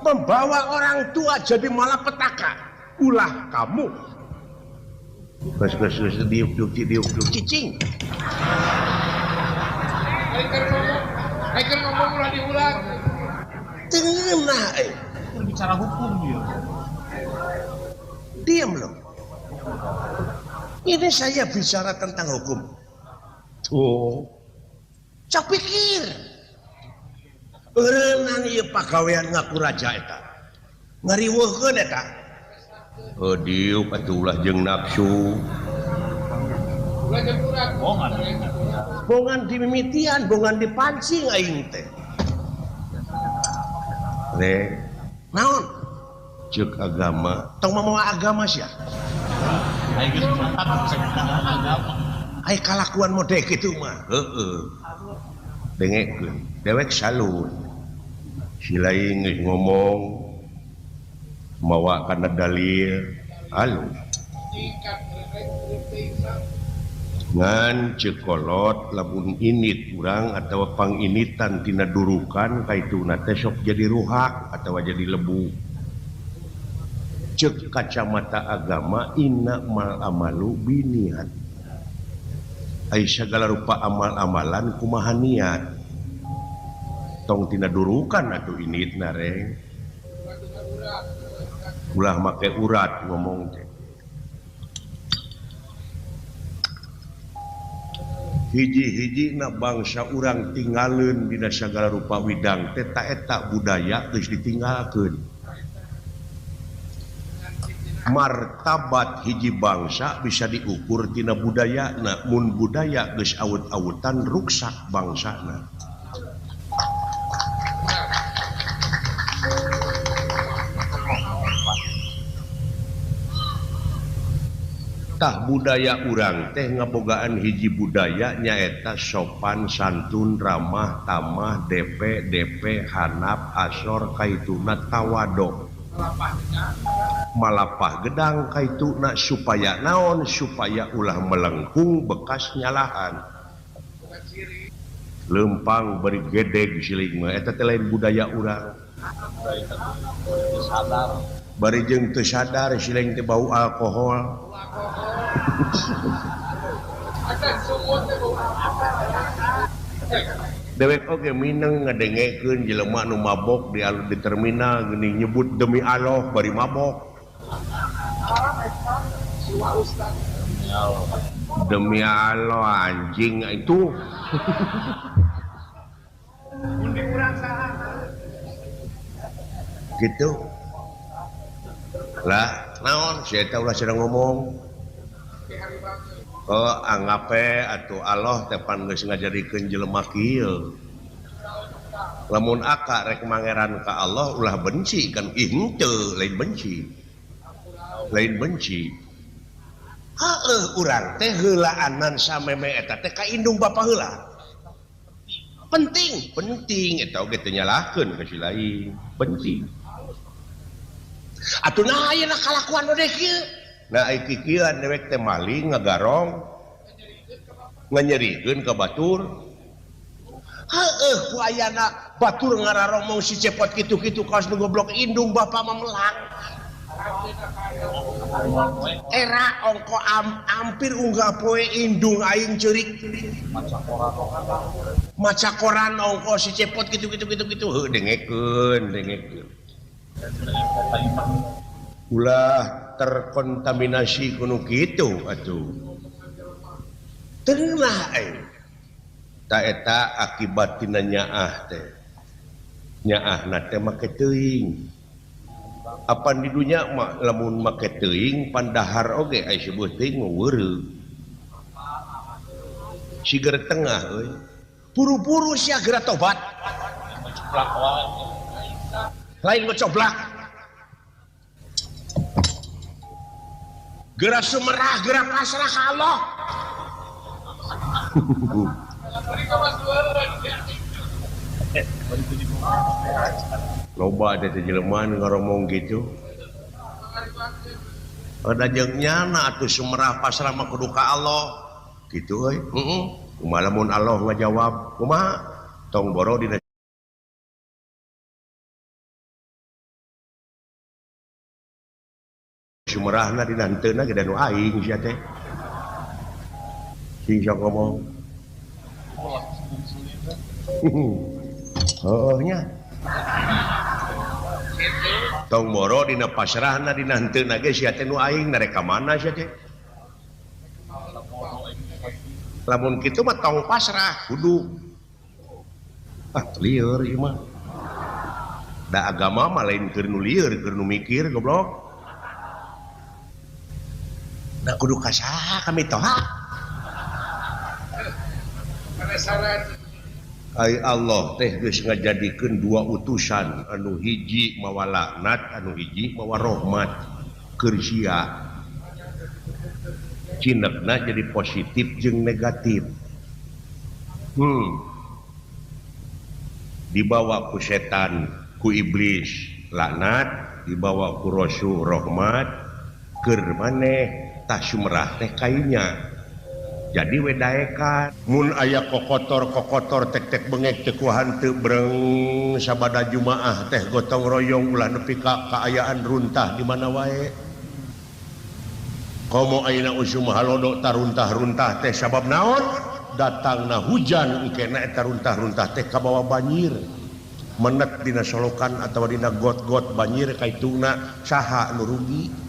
Membawa orang tua jadi malapetaka. Ulah kamu. Geus geus geus diuk diuk diuk diuk cicing. Aing ngomong ulah diulang. Teu ngeunah euy. Bicara hukum dia. Diam loh. Ini saya bicara tentang hukum. Tuh. Cok pikir. Eureunnan ieu pagawean ngaku raja eta. Ngariweuhkeun eta. Oh diuk atuh ulah jeung nafsu. Ulah jeung urat. Bongan. Bongan dimimitian, bongan dipancing aing teh. Re, naon? Ceuk agama, tong mamawa agama sia. Aing geus mantap bisa agama. Ai kalakuan mode kitu mah. Heeh. Dengekeun, dewek salun. Si lain geus ngomong mawa kana dalil alus. Ngan ceuk kolot lamun init urang atawa panginitan tina durukan kaituna teh sok jadi ruhak atawa jadi lebu. Ceuk kacamata agama inna mal amalu biniat. Ai sagala rupa amal-amalan kumaha niat. Tong tina durukan atuh initna reng. Ulah make urat ngomong teh. Hiji-hiji na bangsa urang tinggaleun dina sagala rupa widang teh ta eta budaya geus ditinggalkeun. Martabat hiji bangsa bisa diukur tina budayana, mun budaya geus awut-awutan ruksak bangsana. Tah budaya urang teh ngabogaan hiji budaya nyaeta sopan santun ramah tamah DP DP hanap asor kaituna tawado malapah gedang kaituna supaya naon supaya ulah melengkung bekas nyalahan lempang beri gedeg siling mah eta teh lain budaya urang bari jeung teu sadar siling teh bau alkohol. Dewek oge mineng ngadengekeun jelema nu mabok di di terminal geuning nyebut demi Allah bari mabok. Demi Allah anjing itu. Gitu. Lah naon si eta ulah sedang ngomong. Oh anggape atuh Allah teh pan geus ngajadikeun jelema kieu. Lamun aka rek mangeran ka Allah ulah benci kan ih henteu lain benci. Lain benci. Heueuh urang teh heulaanan sameme eta teh ka indung bapa heula. Penting, penting eta oge teu nyalahkeun ka si lain, penting. Atuh nah ayeuna kalakuan ode kieu. Nah ai kikieuan dewek teh maling ngagarong nganyerikeun ka batur. Heueuh ku ayana batur ngararomong si cepot kitu-kitu kaos nu goblok indung bapa mah melang. Era ongko ampir unggah poe indung aing ceurik. Maca koran ongko si cepot kitu-kitu kitu-kitu heuh dengekeun dengekeun. Ulah terkontaminasi kuno kitu atuh. Teu lah euy. Ta eta akibat tina nyaah teh. Nyaahna teh make teuing. Apan di dunya mah lamun make teuing pandahar oge aya sebuah teuing mah weureuh. Siger tengah euy. Buru-buru sia geura tobat. Lain ngocoblak. Geura sumerah, geura pasrah ka Allah. Loba teh jelema nu ngaromong kitu. Ada jeung nyana atuh sumerah pasrah mah kudu ka Allah. Kitu euy. Heeh. Kumaha lamun Allah ngajawab, kumaha? Tong boro dina Sumerahna dina henteuna ge da nu aing sia teh. Sing sok ngomong. Oh nya. Tong boro dina pasrahna dina henteuna ge sia teh nu aing narek ka mana sia teh. Lamun kitu mah tong pasrah kudu. Ah lieur ieu mah. Da agama mah lain keur nu lieur, keur nu mikir goblok. Da kudu ka saha kami toha. Ai Allah teh geus ngajadikeun dua utusan, anu hiji mawa laknat, anu hiji mawa rahmat keur sia. Cinekna jadi positif jeung negatif. Dibawa ku setan, ku iblis laknat, dibawa ku rasul rahmat, keur maneh tah sumerah teh kainya. Jadi wedaekan mun aya kokotor-kokotor tek-tek bengek teu kuahan teu breng sabada jumaah teh gotong royong ulah nepi ka kaayaan runtah di mana wae. Komo ayeuna usum halodo taruntah-runtah teh sabab naon? Datangna hujan engkena eta runtah-runtah teh kabawa banjir. Menet dina solokan atawa dina got-got banjir kaitungna saha nu rugi?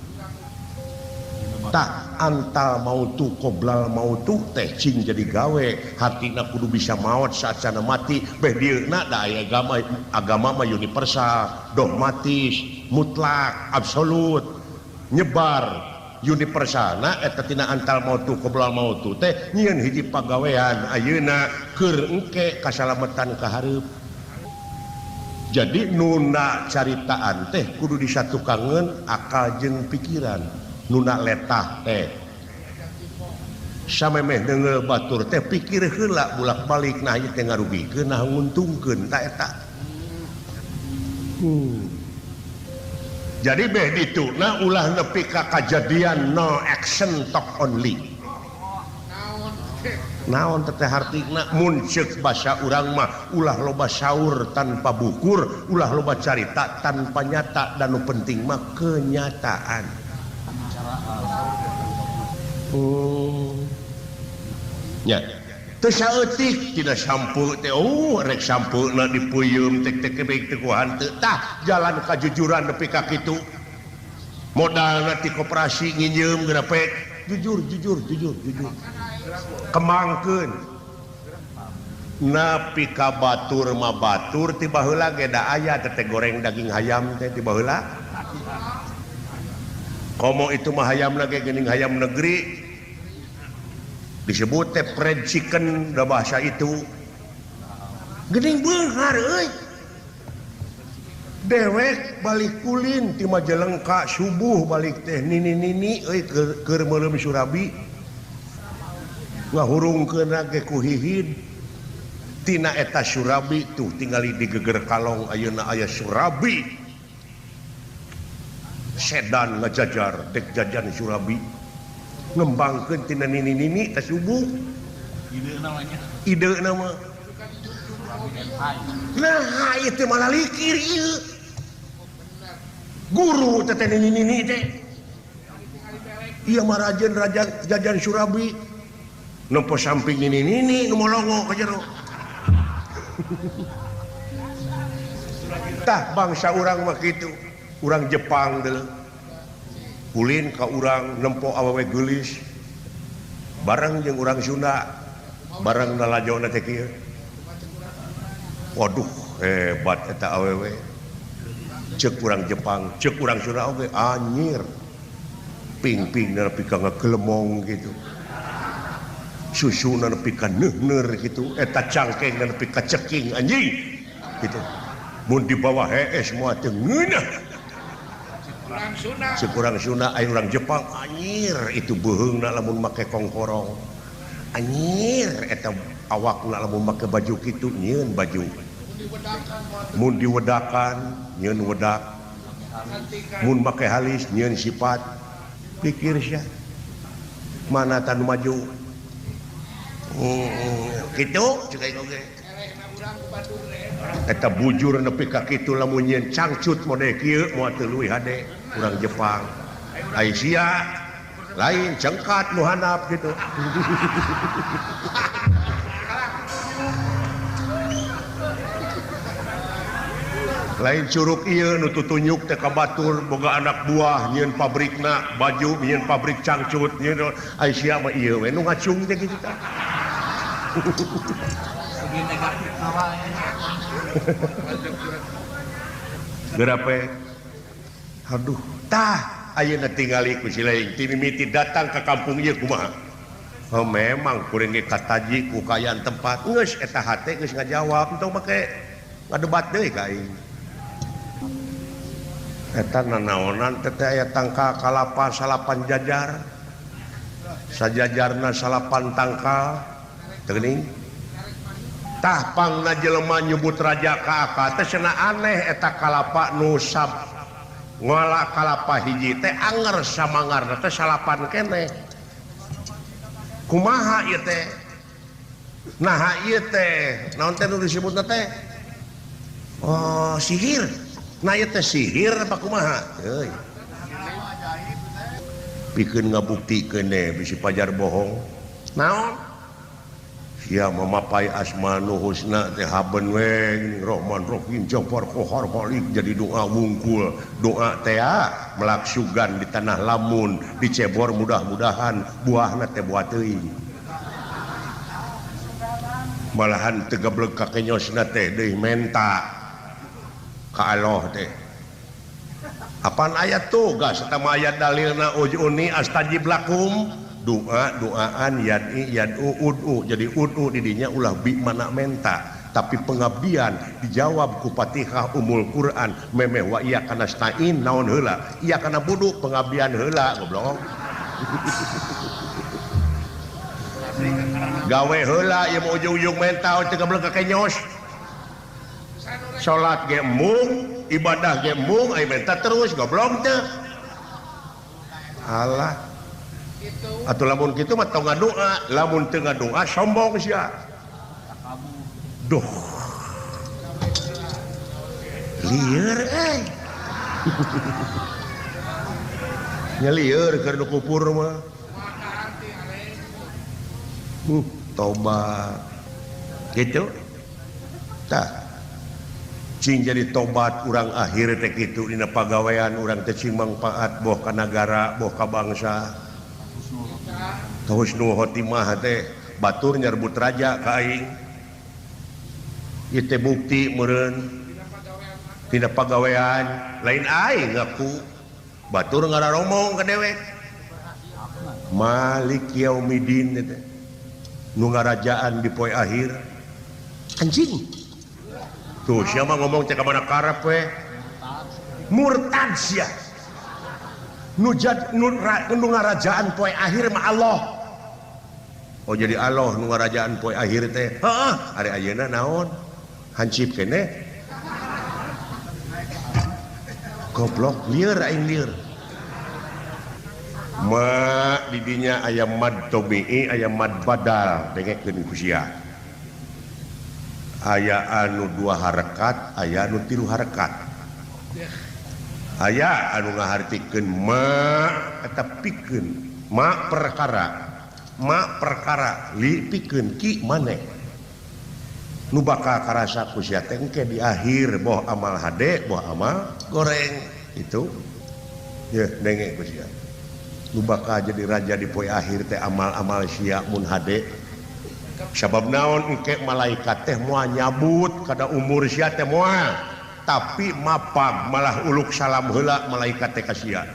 Tah antal mautu qoblal mautu teh cing jadi gawe hatina kudu bisa maot saacana mati beh dieuna da aya agama agama mah universal dogmatis mutlak absolut nyebar universalna eta tina antal mautu qoblal mautu teh nyieun hiji pagawean ayeuna keur engke kasalametan ka hareup. Jadi nuna caritaan teh kudu disatukangeun akal jeung pikiran. Nuna letah teh samemeh deungeul batur teh pikir heula bolak-balik nah ieu teh ngarugikeun nah nguntungkeun ta eta. Jadi beh dituna ulah nepi ka kajadian no action talk only. Naon teh hartina mun ceuk basa urang mah ulah loba saur tanpa bukur, ulah loba carita tanpa nyata dan nu penting mah kenyataan. Nya teu saeutik tina sampo teh oh rek sampona dipeuyeum tek tek baik teu kuahan teu tah jalan kajujuran nepi ka kitu modalna ti koperasi nginjeum geura pek jujur jujur jujur jujur kemangkeun nepi ka batur mah batur ti baheula ge da aya teh goreng daging hayam teh ti baheula. Komo itu mah hayam lagi geuning hayam negeri disebut teh fried chicken da bahasa itu geuning beunghar euy dewek balik kulin ti Majalengka subuh balik teh nini-nini euy keur meuleum surabi ngahurungkeun ge ku hihid tina eta surabi tuh tingali di geger kalong ayeuna aya surabi sedan ngajajar dek jajan surabi ngembangkeun tina nini-nini ta subuh ide namanya ide nama nah ieu teh malah likir ieu guru teh nini-nini teh ieu mah rajen raja jajan surabi nempo samping nini-nini nu molongo ka jero tah bangsa urang mah kitu. Urang Jepang deuleu ulin ka urang nempo awewe geulis bareng jeung urang Sunda bareng nalajona teh kieu waduh hebat eta awewe ceuk urang Jepang ceuk urang Sunda oge anjir ping-ping nepi ka ngagelemong gitu susuna nepi ka neuhneur gitu eta cangkeng nepi ka ceking anjing gitu mun dibawa hees moal teu ngeunah. Sekurang Sunda aya urang Jepang anjir itu beuheungna lamun make kongkorong anjir eta awakna lamun make baju kitu nyieun baju mun diwedakan nyieun wedak mun make halis nyieun sifat pikir sia mana tanu maju kitu ceuk aing oge eta bujur nepi ka kitu lamun nyieun cangcut mode kieu moal teu leuwih hade urang Jepang. Ai sia lain cengkat nu handap gitu. Lain curug ieu nu tutunyuk teh ka batur boga anak buah nyieun pabrikna baju nyieun pabrik cangcut nyieun ai sia mah ieu we nu ngacung teh kitu tah. Segi negatif wae. Geura aduh tah ayeuna tingali ku si lain ti mimiti datang ka kampung ieu kumaha. Oh memang kuring ge kataji ku kaayaan tempat geus eta hate geus ngajawab entong make ngadebat deui ka aing. Eta nanaonan teh aya tangkal kalapa salapan jajar sajajarna salapan tangkal teu geuning tah pangna jelema nyebut raja ka aka teh cenah aneh eta kalapa nu sab ngola kalapa hiji teh anger samangarna teh salapan keneh kumaha ieu teh naha ieu teh naon teh nu disebutna teh oh sihir. Nah ieu teh sihir apa kumaha euy pikeun ngabuktikeun deh bisi pajar bohong naon sia mamapai asma nu husna teh haben we geuning Rahman Rahim Jabbar Qahar Malik jadi doa wungkul doa teh melaksugan di tanah lamun dicebor mudah-mudahan buahna teh buah teuing malahan teu gablek ka kenyosna teh deui menta ka Allah teh apaan ayat tugas eta mah ayat dalilna ujuni astajib lakum doa doaan yad'i yad'u ud'u jadi ud'u di dinya ulah bi mana menta tapi pengabdian dijawab ku Fatihah Ummul Quran memeh wa iya kana stain naon heula iya kana budu pengabdian heula goblok gawe heula ieu mah ujung-ujung menta teu gablek ka kenyos salat ge embung ibadah ge embung aya menta terus goblok teh alah atuh lamun kitu mah tong ngadoa lamun teu ngadoa sombong sia duh lieur euy nya lieur keur nu kupur mah tobat gitu tah cing jadi tobat urang akhir teh kitu dina pagawean urang teh cing mangpaat boh ka nagara boh ka bangsa husnul khotimah teh batur nyerbut raja ka aing ieu teh bukti meureun dina pagawean lain aing ngaku batur ngararomong ka dewek Malik yaumidin teh nu ngarajaan di poe akhir anjing tuh siapa ngomong cek mana karep we murtad sia nu ngarajaan poe akhir mah Allah. Oh jadi Allah nu ngarajaan poe akhir teh heeh ari ayeuna naon hancip keneh goblok lieur aing lieur ma didinya aya mad tobi'i aya mad badal dengekeun ku sia aya anu dua harakat aya anu tilu harakat aya anu ngahartikeun ma eta pikeun ma perkara li pikeun ki maneh nu bakal karasa ku sia teh engke di akhir boh amal hade boh amal goreng itu yeuh denge ku sia nu bakal jadi raja di poe akhir teh amal-amal sia mun hade sabab naon engke malaikat teh moal nyabut kada umur sia teh moal tapi mapag malah uluk salam heula malaikat teh ka sia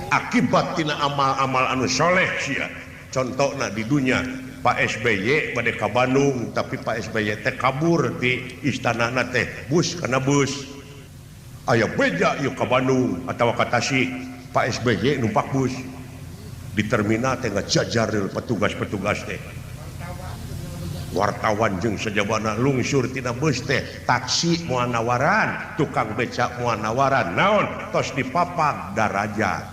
akibat tina amal-amal anu soleh sia contohna di dunya Pak SBY bade ka Bandung tapi Pak SBY teh kabur di istanana teh bus kana bus aya beja ieu ka Bandung atawa ka Tasik Pak SBY numpak bus di terminal teh ngajajar petugas-petugas teh wartawan jeung sajabana lungsur tina bus teh taksi moal nawaran tukang becak moal nawaran naon tos dipapag daraja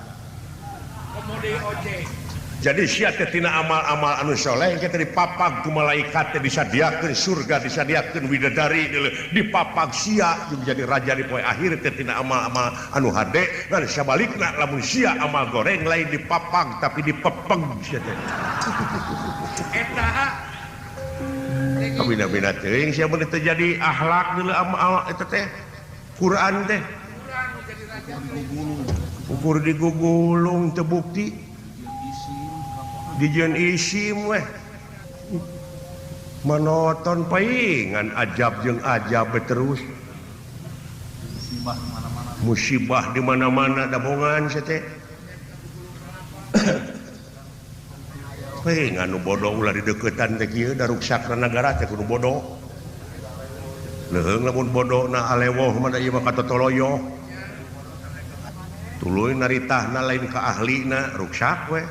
Jadi sia teh tina amal-amal anu soleh engke teh dipapag ku malaikat teh disadiakeun surga, disadiakeun widadari dipapag sia jeung jadi raja di poe akhir teh tina amal-amal anu hade. Ngan sabalikna lamun sia amal goreng lain dipapag tapi dipepeng sia teh. Eta kabina-bina teuing sia mun teu jadi akhlak deuleu amal eta teh Quran teh. Ukur digugulung teu bukti. Dijieun isim weh menoton paingan ajab jeung ajab terus musibah di mana-mana dabongan sia teh paingan nu bodoh ulah dideukeutan teh kieu da ruksakna nagara teh kudu bodoh leuheung lamun bodohna alewoh mah da ieu mah katotoloyo tuluy naritahna lain ka ahlina ruksak weh.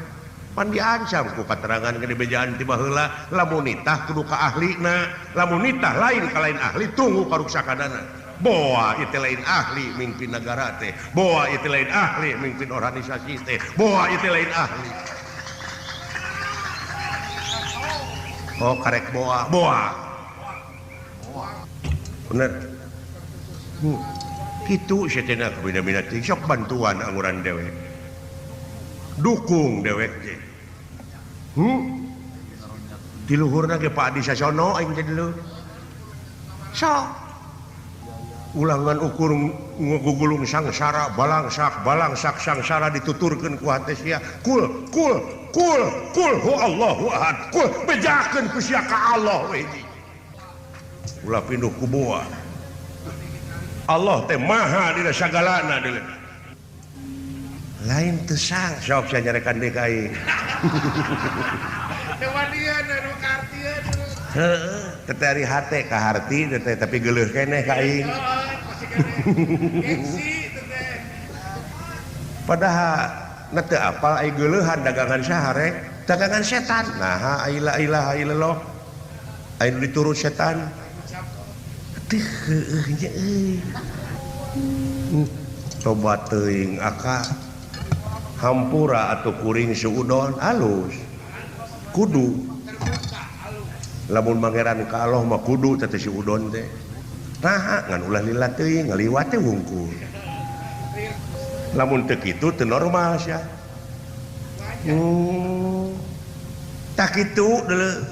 Pan diancam ku katerangan ke dibejaan ti baheula lamun nitah kudu ka ahlina, lamun nitah lain ka lain ahli tunggu karuksakanana. Boa ieu teh lain ahli mimpin nagara teh, boa ieu teh lain ahli mimpin organisasi teh, boa ieu teh lain ahli. Oh karek boa, boa. Bener. Kitu sia teh na kabina-bina teh sok bantuan anguran dewek. Dukung dewek teh. Di luhurna ge Pak Adi Sasono aing teh dulu. Sok. Ulangan ukur ngagugulung sangsara balangsak balangsak sangsara dituturkeun ku hate sia. Kul kul kul kul hu Allahu ahad. Kul bejakeun ku sia ka Allah we hiji. Ulah pinduh ku boa. Allah teh maha dina sagalana deuleu. Lain teu sang sok sia nyarekan deui ka aing. Teu wanian anu kaartieun. Heeh, teh ari hate ka harti teh tapi geuleuh keneh ka aing. Gengsi teh. Padahal na teu apal ai geuleuhan dagangan saha rek? Dagangan setan. Naha ai la ilaha illallah. Ai nu diturut setan. Teu heueuh nya euy. Tobat teuing aka. Hampura atau kuring suudon alus kudu lamun mangeran ka Allah mah kudu teh si udon teh naha ngan ulah lila teuing ngaliwat teh wungkul lamun teu kitu teu normal sia tah kitu deuleu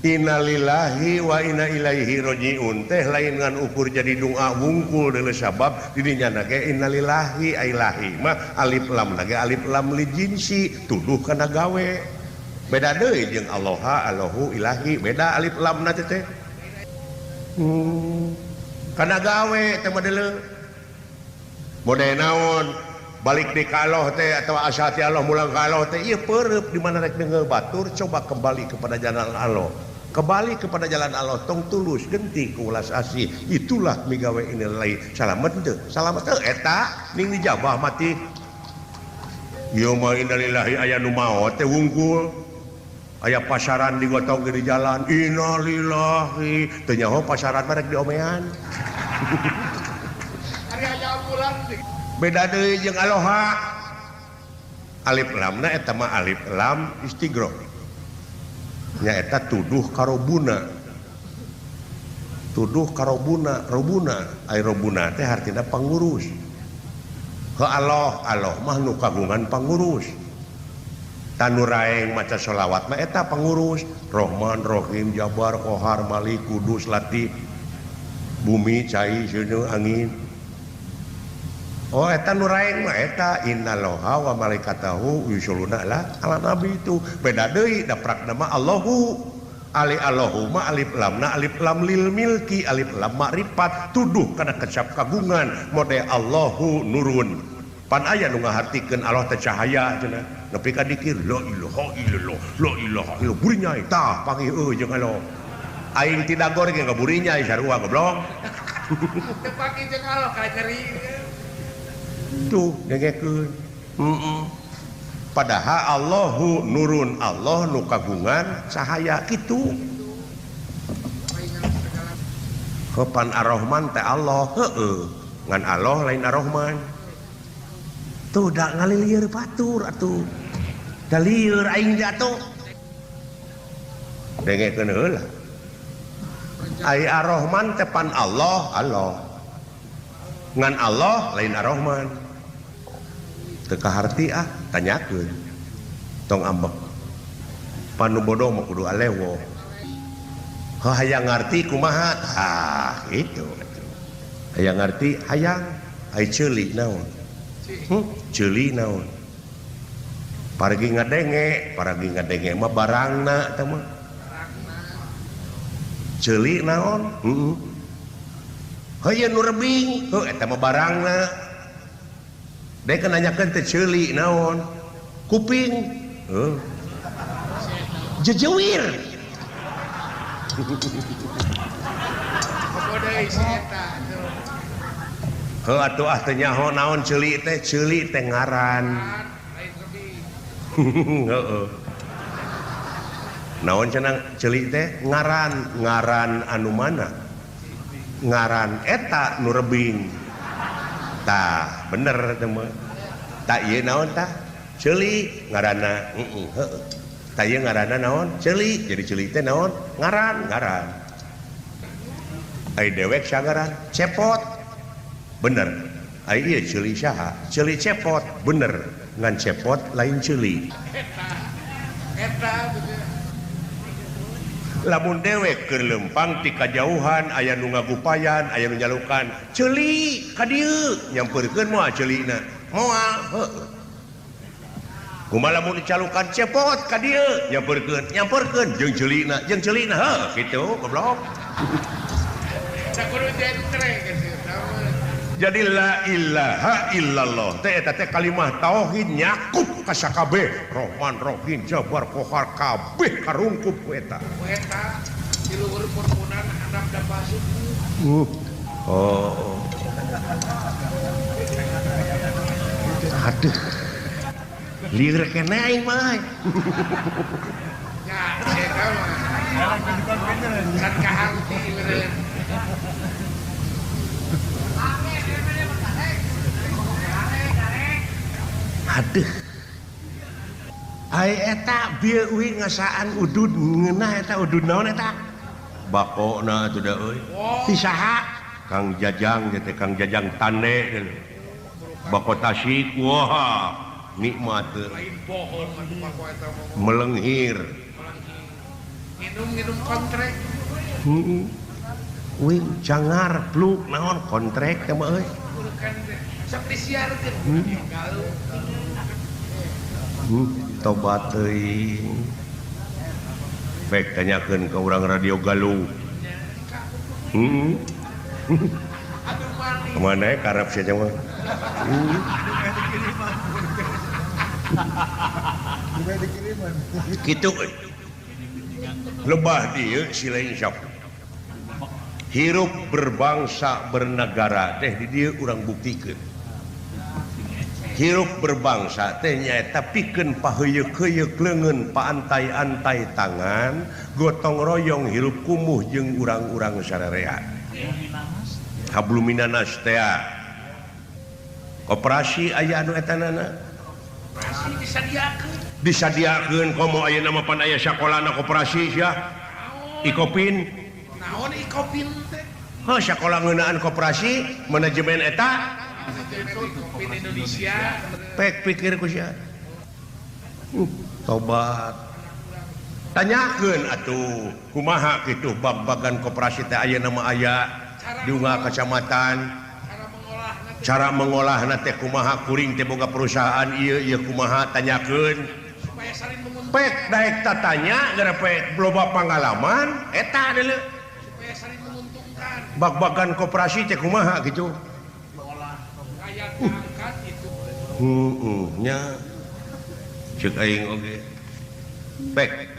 innalillahi wa inna ilaihi rajiun teh lain ngan ukur jadi doa wungkul deuleu sabab di dinya ge innalillahi ailahi mah alif lam lagi alif lam li jinsi tuduh kana gawe beda deui jeung Allaha Allahu ilahi beda alif lam na teh kana gawe teh mah deuleu mode naon balik di ka Allah teh atawa asal ti Allah mulang ka Allah teh ieu peureub di mana rek deungeul batur coba kembali kepada jalan Allah. Kembali kepada jalan Allah tong tulus genti ku ulas asih itulah migawe inillahi salamet teu salamet teu eta ning dijabah mati ieu mah innalillahi aya nu maot teh wungkul aya pasaran digotong di jalan innalillahi teu nyaho pasaran mah rek diomean ari aya ambulan beda deui jeung aloha alif lamna eta mah alif lam istighro nyaeta tuduh karobuna tuduh karobuna robuna ai robuna teh hartina pangurus he Allah Allah mah nu kagungan pangurus tanu raeng maca sholawat mah eta pangurus Rahman Rahim Jabar Qahar Malik Kudus Latif bumi cai seuneu angin oh eta nu raeng mah eta innallaha wa malaikatahu yusholluna ala nabi itu beda deui da prakna mah Allahu ali Allahumma alif lamna alif lam lil milki alif lam makrifat tuduh kana kecap kagungan mode Allahu nurun pan aya nu ngahartikeun Allah teh cahaya cenah nepi ka dikir la ilaha illallah la ilaha illallah burinyai tah panggih euy jeung Allah aing ti dagor ge ngaburinyai sarua goblok teu panggih jeung Allah ka nyeri tuh dengekeun padahal Allahu nurun Allah nu kagungan cahaya kitu Kepan Ar-Rahman teh Allah heueuh ngan Allah lain Ar-Rahman tuh da ngalilieur batur atuh Da lieur aing jatuh. Dengekeun heula. Ai Ar-Rahman teh pan Allah, Allah. Ngan Allah lain Ar-Rahman. Teu kaharti ah, tanyakeun. Tong ambek. Panu bodoh mah kudu alewo. Hayang ngarti kumaha? Ah, gitu. Hayang ngarti hayang ai ceuli naon? Ceuli naon? Paragi ngadenge mah barangna teh mah. Ceuli naon? Heeh. Heuh nu rebing, heuh eta mah barangna. Dek nanyakeun teh ceuli naon? Kuping. Heuh. Jejewir. Heuh atuh ah teu nyaho naon ceuli teh ngaran. Heeh. Naon cenah ceuli teh ngaran, ngaran anu mana? Ngaran eta nu rebing. Tah, bener teh mah. Tah ieu naon tah? Ceuli ngaranna. Heeh, heuh. Tah ieu ngaranna naon? Ceuli. Jadi ceuli teh naon? Ngaran, ngaran. Ai dewek sangaran cepot. Bener. Ai ieu ceuli saha? Ceuli cepot. Bener. Ngan cepot lain ceuli. Eta bener. Lamun dewek keur leumpang ti kajauhan aya nu ngagupayan, aya nu nyalukan. Ceuli ka dieu nyampeurkeun moal ceulina. Moal, heuh. Kumaha lamun dicalukan cepot ka dieu nyampeurkeun, nyampeurkeun jeung ceulina, heuh kitu goblok. Jadi la ilaha illallah teh eta teh kalimah tauhid nyakup ka sakabeh Rahman Rahim Jabbar Qahar kabeh karungkup ku eta. Ku eta di luhur purpunan handap da basuku. Oh. Aduh. Lieur keneh aing mah. Ya, eta mah. Can kaharti meureun. Aduh. Ai eta bieu uing ngasaan udud ngeunah eta udud naon eta? Bakona atuh da euy. Ti saha? Kang Jajang teh Kang Jajang Tande. Bako Tasik wah nikmat teu. Melenghir. Nginum-nginum kontrek. Heeh. Uing cangar pluk naon kontrek teh mah euy. Sok disiarkeun. Tobat teuing. Baik tanyakeun ka urang Radio Galuh. Heeh. Kemana karep sia mah. Kitu euy. Lebah dieu si lain sok. Hirup berbangsa bernegara teh di dieu urang buktikeun. Hirup berbangsa teh nyaeta pikeun paheuyeuk-heuyeuk leungeun paantai-antai tangan gotong royong hirup kumuh jeung urang-urang sararea. Habluminanas teh koperasi aya anu etanana. Koperasi disadiakeun. Disadiakeun komo ayeuna mah pan aya sakolana koperasi sia. Ikopin. Naon Ikopin teh? Heuh sakola ngeunaan koperasi manajemen eta Ikopin Indonesia. Pek pikir ku sia. Tobat. Tanyakeun atuh kumaha kitu bag-bagan koperasi teh ayeuna mah aya di unggal kacamatan. Cara mengolahna teh kumaha kuring teh boga perusahaan ieu ieu kumaha tanyakeun. Supaya saling menguntungkan. Pek daek tatanya gara pek loba pangalaman eta deuleu. Supaya saling menguntungkan. Bag-bagan koperasi teh kumaha kitu. Angkat itu. Heeh nya. Ceuk aing oge. Pek.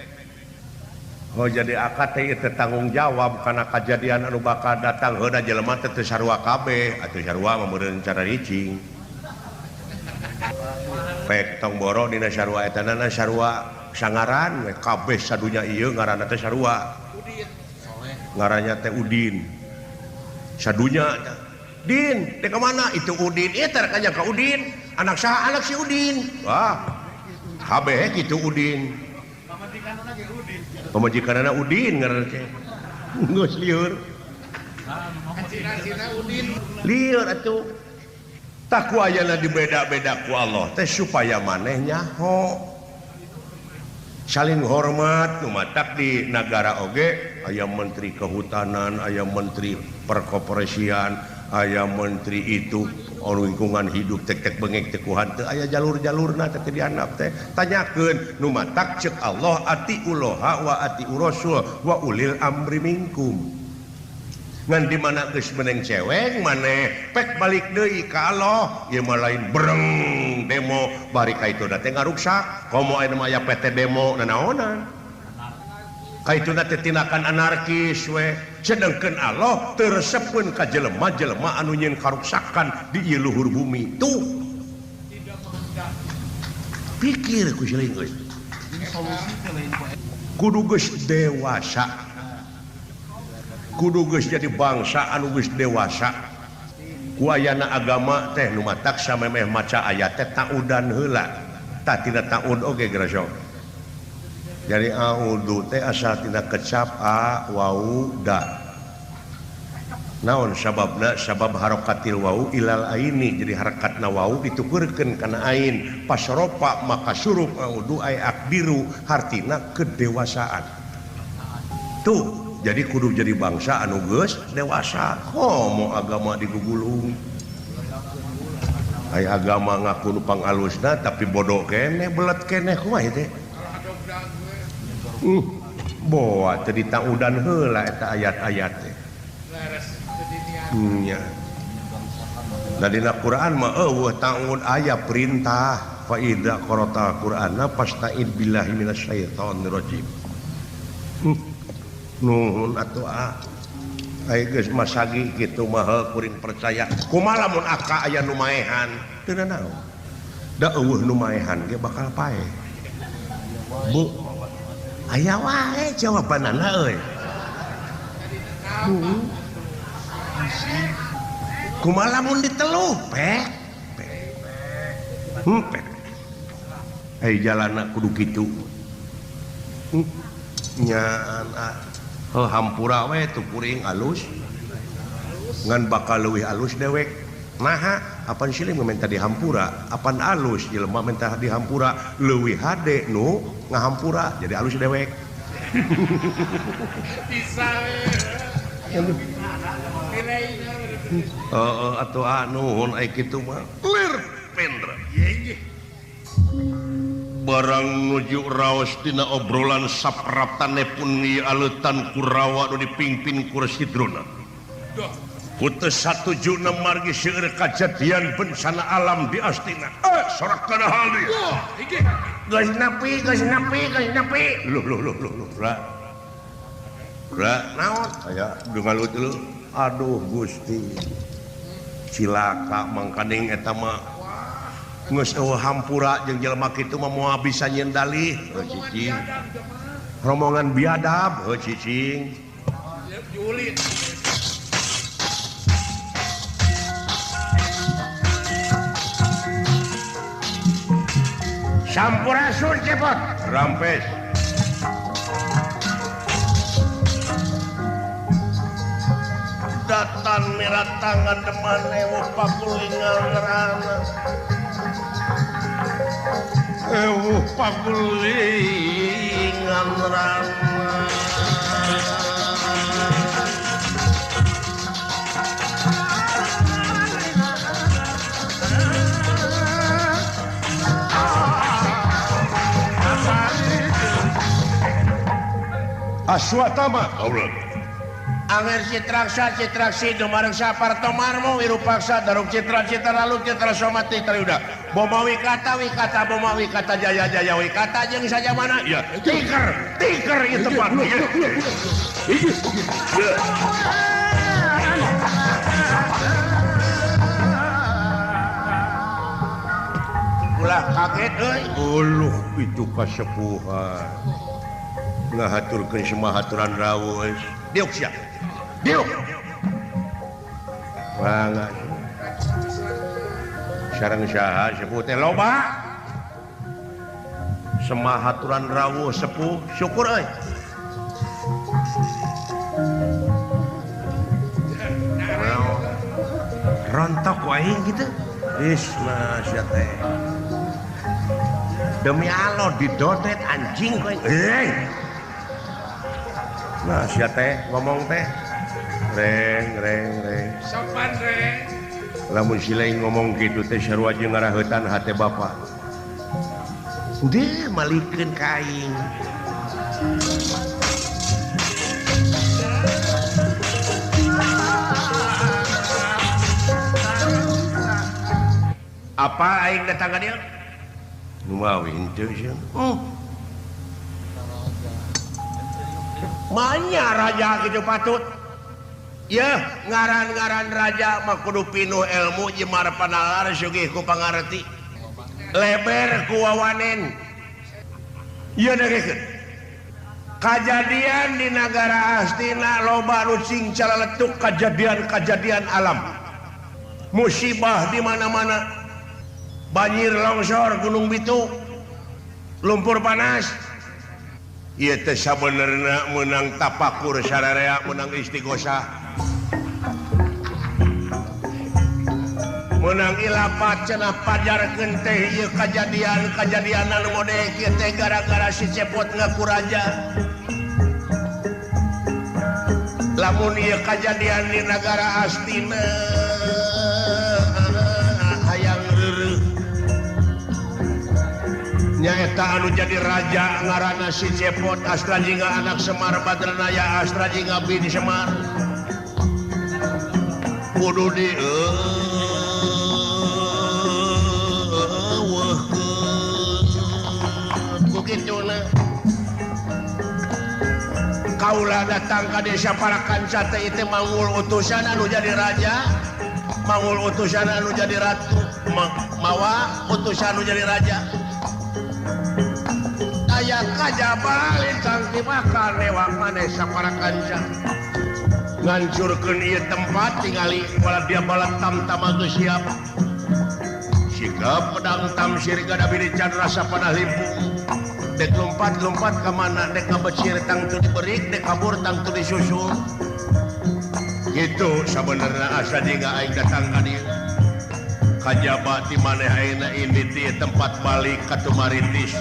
Oh jadi akad teh ieu tanggung jawab kana kajadian anu bakal datang heuda jelema teh teu sarua kabeh atuh sarua mah meureun cara ricing. Pek tong boro dina sarua eta nana sarua sangaran we kabeh sadunya ieu ngaranna teh sarua. Udin. Ngarannya teh Udin. Sadunya Din, dek mana? Itu Udin. Ieu teh kanya ka Udin. Anak saha? Anak si Udin. Wah. Kabeh kitu Udin. Pamajikanana Udin ngaranna teh. Geus lieur. Lieur atuh. Tah ku ayana dibeda-beda ku Allah teh supaya maneh nyaho. Saling hormat nu matak di nagara oge aya menteri kehutanan, aya menteri perkoperasian, aya menteri itu lingkungan hidup tek-tek bengek tekuhan teu aya jalur-jalurna teh dihandap teh tanyakeun nu matak ceuk Allah atiullaha wa atiur rasul wa ulil amri minkum. Ngan di mana geus meneng cewek maneh pek balik deui ka Allah ieu mah lain breng demo bari ka itu teh ngaruksak komo aya mah aya PT demo nanaonan ka itu teh tindakan anarkis we sedengkeun Allah teu resepeun ka jelema-jelema anu nyieun karuksakan di ieu luhur bumi tuh pikir ku siling geus kudu geus dewasa kudu geus jadi bangsa anu geus dewasa ku ayana agama teh nu matak samemeh maca ayat teh taudan heula tah tina taud oge geura jadi audu teh asal tina kecap a wau da naon sababna sabab harokatil wau ilal aini jadi harakatna wau ditukurkeun kana ain pas ropa maka surup audu ay akbiru hartina kedewasaan tuh. Jadi kudu jadi bangsa anu geus dewasa. Komo agama digugulung. Aya agama ngaku nu pangalusna tapi bodoh keneh belet keneh kumaha teh. Boa teu ditaudan heula eta ayat-ayat teh. Nya. Da dina Quran mah eueuh taud aya perintah fa idza qara'tal Qur'ana fasta'id billahi minasyaitonir rajim. Nuhun atuh ah. Ai geus masagi kitu mah kuring percaya. Kumaha lamun aka aya nu maehan? Teu nanaon. Da eueuh nu maehan ge bakal paeh. Bu. Aya wae jawabanana euy. Kumaha lamun diteluh pek. Pek. Ai jalanna kudu kitu. Nyaan ah. Heuh hampura we tu kuring alus ngan bakal leuwih alus dewek naha apan silih menta dihampura apan alus jelema menta dihampura leuwih hade nu ngahampura jadi alus dewek bisa we heeh atuh nuhun ai kitu mah lir pendra barang nuju raos dina obrolan sapraptane pun ieu aleutan Kurawa nu dipimpin ku Resi Drona. Ku teu satujuna margi seueur kajadian bencana alam di Astina. Sorak kana hal dieu. Geus nepi, geus nepi, geus nepi. Loh loh loh loh loh. Ra. Ra naon? Aya ngalut leuh. Aduh Gusti. Cilaka mangkaning eta mah. Geus eueuh hampura jeung jelema kitu mah moal bisa nyieun dalih heuh cicing. Rombongan biadab heuh cicing. Sampurasun cepot rampes. Datan miratangan deman ewuh pakulingan rana. Ewuh pakulingan rana. Aswatama kaula. Anger citraksa citraksi dumarengsa partomarmo wirupaksa daruk citra citra lalu citra somati triyuda. Boma wikata wikata boma wikata jaya jaya wikata jeung saja mana? Ya, tiker tiker ieu tempat. Ulah kaget euy. Uluh itu kasepuhan. Ngahaturkeun semua haturan rawuh. Diuk sia. Diuk. Mangga. Sareng saha sepuh teh loba. Semahaturan rawuh sepuh syukur euy. Rontok wae gitu. Is masya teh. Demi Allah didodet anjing kowe. Hei. Nah sia teh ngomong teh. Reng reng reng. Sopan reng. Lamun sileng ngomong kitu teh sarua jeung ngaraheutan hate bapa. Deh malikeun ka aing. Apa aing datang ka dieu? Nu mawi henteu sieun. Manya raja kitu patut. Yeuh, ngaran-ngaran raja mah kudu pinuh ilmu jeung marpanalar sugih ku pangarti. Leber ku wawanen. Ieu dengekeun. Kajadian di nagara Astina loba nu cing calaletuk kajadian-kajadian alam. Musibah di mana-mana. Banjir longsor Gunung Bitu, lumpur panas. Ieu teh sabenerna meunang tapakur sararea, meunang istighosah. Meunang ilapat cenah pajarkeun teh ieu kajadian-kajadian anu mode kieu teh gara-gara si Cepot ngaku raja. Lamun ieu kajadian di nagara Astina hayang reureuh. Nyaeta anu jadi raja ngaranna si Cepot Astra jingga anak Semar Badranaya Astra jingga bin Semar. Kudu di eueuhkeun ku kituna. Kaula datang ka desa Parakanca teh ieu mangul utusan anu jadi raja, mangul utusan anu jadi ratu, mawa utusan anu jadi raja. Aya kajaba lintang dimakan lewat maneh saparakanca. Ngancurkeun ieu tempat tingali wala dia balat tam-tama geus siap. Sikap pedang tamsir gada bini can rasa panah limpung. Dek lompat-lompat ka mana dek ngabecir tangtu diberik dek kabur tangtu disusul. Gitu sabenerna asa jingga aing datang ka dieu. Kajaba ti maneh ayeuna ini ti tempat balik ka Tumaritis.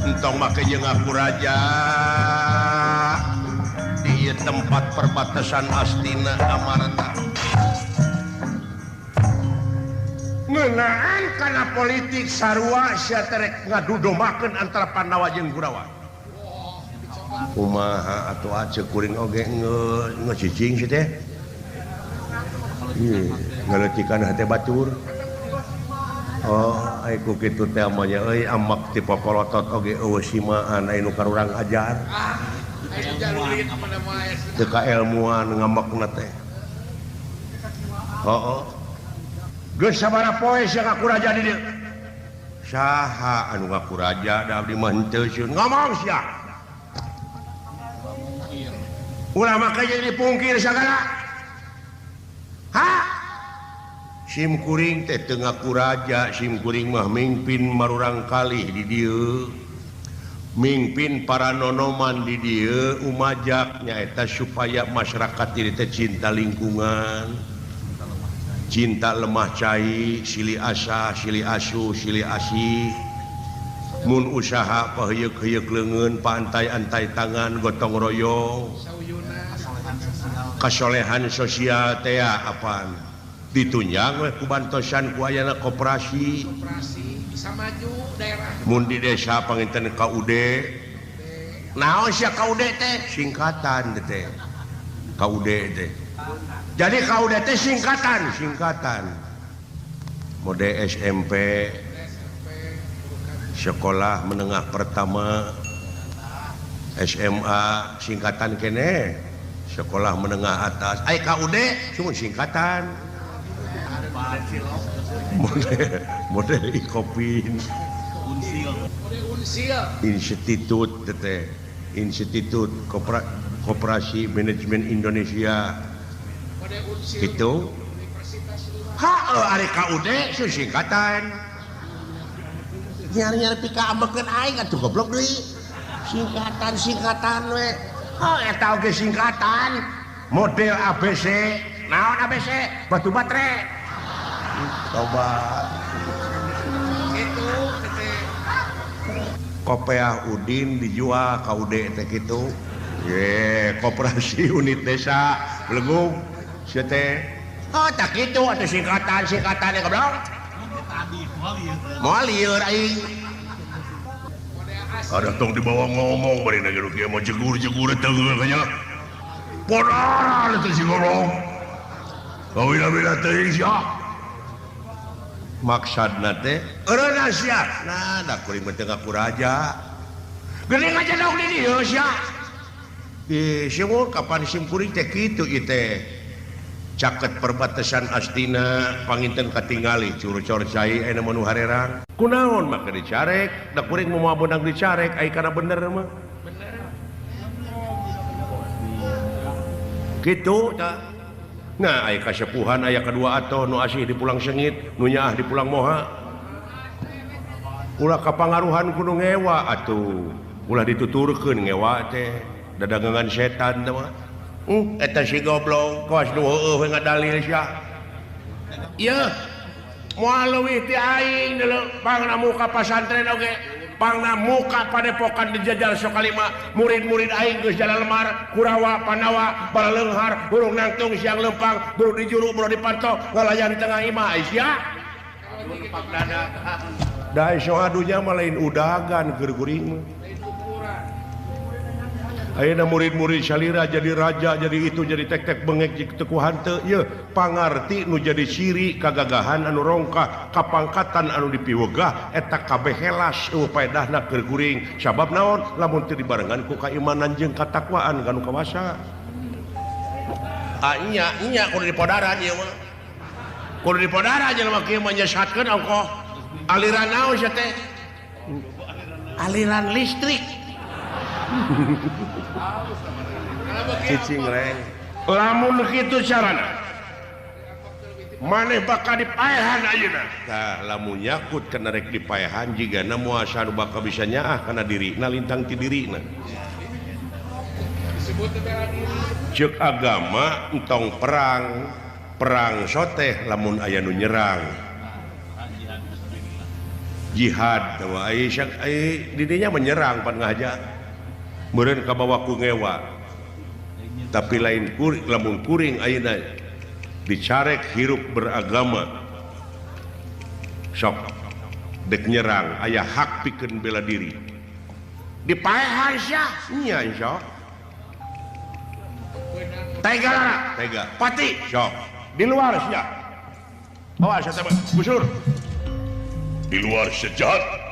Entong make jeung aku raja di tempat perbatasan Astina Amarta. Ngeunaan kana politik sarua sia terek ngadudomakeun antara Pandawa jeung Kurawa. Kumaha atuh aceuk kuring oge ngecicing si teh. Ngaleutikan hate batur. Oh, ai ku kitu teh mah nya euy amak ti popolotot oge eueuh simaan aya nu karurang ajar. Teu kaelmuan ngamekna teh. Heuh. Geus sabaraha poe sia ngaku raja di dieu? Saha anu ngaku raja da abdi mah henteu sieun ngomong sia. Ulah make jadi dipungkir sagala. Ha? Sim kuring teh teu ngaku raja, sim kuring mah mingpin marurang kalih di dieu. Mingpin para nonoman di dieu umajak nyaeta supaya masyarakat ieu teh cinta lingkungan, cinta lemah cai, silih asah, silih asuh, silih asih. Mun usaha paheuyeuk-heuyeuk leungeun, paantai-antai tangan, gotong royong. Kasolehan sosial teh apaan? Ditunjang we ku bantosan ku ayana koperasi. Bisa maju daerah. Mun di desa panginten KUD. Naon sia KUD teh? Singkatan teh. KUD teh. Jadi KUD teh singkatan, singkatan. Mode SMP, sekolah menengah pertama, SMA singkatan kene, sekolah menengah atas. Ai KUD cuma singkatan. Model Ikopin, Institut tete, Institut Koperasi Manajemen Indonesia. Gitu. Ha, ari KUD singkatan. Nyari-nyari pika ambekeun aing atuh goblok deui. Singkatan-singkatan we. Oh eta oge singkatan. Model ABC. Naon ABC? Batu baterai. Coba. Itu teh. Kopeah Udin dijual ka UD teh kitu. Ye, koperasi unit desa Belegung. Sia teh. Oh, tak kitu atuh singkatan-singkatan goblok. Moal lieur aing. Ada tong dibawa ngomong bari na kieu mah jegur-jegur teh kanya. Podaran teh si goblok. Kawina-wina teuing sia. Maksudna teh eureuna sia. Nah, da kuring mah teu ngaku raja. Geuning aja dong di dieu sia. Di sumur kapan sim kuring teh kitu ieu teh. Caket perbatasan Astina panginten katingali curcor cai aya mah nu harerang. Kunaon make dicarek, da kuring moal beunang dicarek ai kana bener mah. Bener. Kitu tah. Nah, aya kasepuhan aya kadua atoh nu asih di pulang sengit, nu nyaah di pulang moha. Ulah kapangaruhan kudu ngewa atuh. Ulah dituturkeun ngewa teh, dadangan setan teh mah. Eta si goblok kawas nu heueuh we ngadalil sia. Ieu moal leuwih ti aing deuleu pangna muka pasantren oge, pangna muka padepokan dijajar Sokalima, murid-murid aing geus jalan lemar, Kurawa, Pandawa, balaleunghar, burung nangtung siang lempang, buru di juru, buru di panto, ngalayan di tengah imah sia. Da iso adunya mah lain udagan keur kuring mah. Ayeuna murid-murid salira jadi raja, jadi itu, jadi tek-tek bengek jeung teu ku hanteu. Yeuh, pangarti nu jadi ciri kagagahan anu rongkah, kapangkatan anu dipiwegah eta kabeh helas eueuh paedahna keur kuring. Sabab naon? Lamun teu dibarengan ku kaimanan jeung katakwaan kanu kawasa. Ah nya, nya kudu dipodaran ieu mah. Kudu dipodaran jelema kieu mah nyesatkeun ongkoh. Aliran naon sia teh? Aliran listrik. Cicing reng. Lamun kitu carana maneh bakal dipaehan ayeuna. Tah lamun nyakut kana rek dipaehan jigana moal anu bakal bisa nyaah kana dirina lintang ti dirina. Ceuk agama entong perang, perang soteh lamun aya nu nyerang. Jihad tah ai didinya menyerang pan ngahaja. Meureun kabawa ku ngewa. Tapi lain kuring, lamun kuring ayeuna dicarek hirup beragama. Sok dek nyerang aya hak pikeun bela diri. Dipaehan sia nya sok. Tega lara, tega. Pati sok. Di luar sia. Awas sia teh busur. Di luar sejahat.